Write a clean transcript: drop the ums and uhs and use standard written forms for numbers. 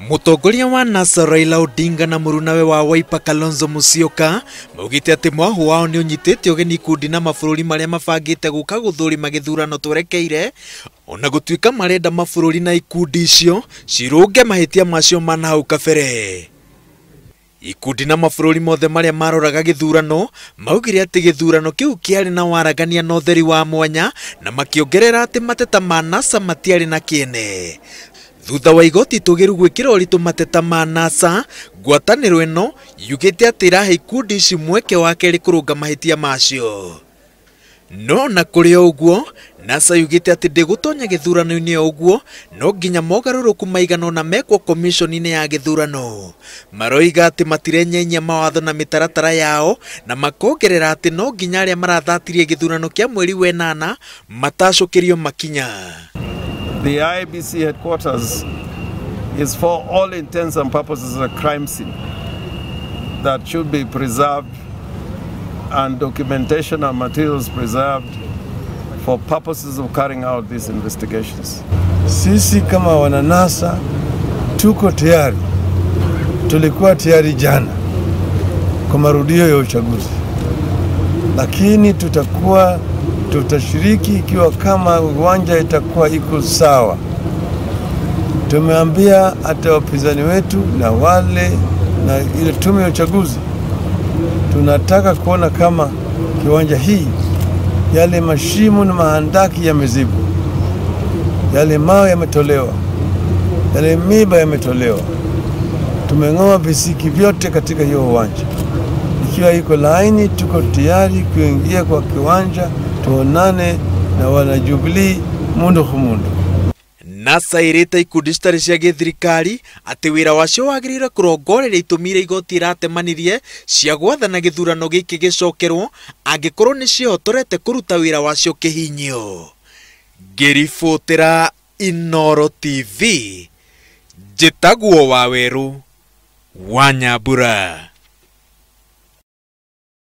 Mũtongoria wa NASA Raila Odinga na mũrunawe wa Wiper Kalonzo Musyoka maugĩte atĩ mwahũ wao nĩ ũnyitĩte ũgeni ikundi na mabũrũri marĩa mabangĩte gũka gũthũrima gĩthurano twerekeire, ona gũtuĩka marenda mabũrũri na ikundi icio cirũnge mahĩtia macio ma nahau kabere. Ikundi na mabũrũri mothe marĩa maroraga gĩthurano maugire atĩ gĩthurano kĩu kĩarĩ na waragania na ũtheri wa mwanya, na makĩongerera atĩ mateta ma NASA matiarĩ na kĩene. Thutha wa igoti itũgĩru gwĩkĩra ũritũ mateta ma NASA, ngwatanĩro ĩno yugĩte atĩ ĩrahe ikundi ici mweke wa kerĩ kũrũnga mahĩtia macio. No na kũrĩ o ũguo, NASA yugĩte atĩ ndĩgũtonya gĩthurano-inĩ o ũguo, no nginya mogarũrũku maigana ũna mekwo komishoni-inĩ ya gĩthurano. Maroiga atĩ matirenyenyia mawatho na mĩtaratara yao, na makongerera atĩ no nginya arĩa marathatirie gĩthurano kĩa mweri wa ĩnana matacũkĩrio makinya. The IEBC headquarters is for all intents and purposes a crime scene that should be preserved and documentation and materials preserved for purposes of carrying out these investigations. Sisi kama wananasa tuko tayari, tulikuwa tayari jana kwa marudio ya uchaguzi, lakini tutashiriki ikiwa kama uwanja itakuwa iko sawa. Tumeambia hata wapinzani wetu na wale na ile tume ya uchaguzi, tunataka kuona kama kiwanja hii yale mashimo na mahandaki yamezibwa, yale mawe yametolewa, yale miba yametolewa. Tumeng'oa visiki vyote katika hiyo uwanja. Ikiwa iko laini, tuko tayari kuingia kwa kiwanja, tuonane na wana Jubilee mundu kumundu. NASA ĩrĩte ikundi citarĩ cia gĩthirikari atĩ wĩra wacio wagĩrĩire kũrongoreria itũmi iria igoti ĩratemanirie cia gwathana gĩthurano gĩkĩ gĩcokerwo angĩkorwo nĩ ciĩhotorete kũruta wĩra wacio kĩhinyio. Ngĩribotera Inooro TV, njĩtagwo Wawerũ wa Nyambura.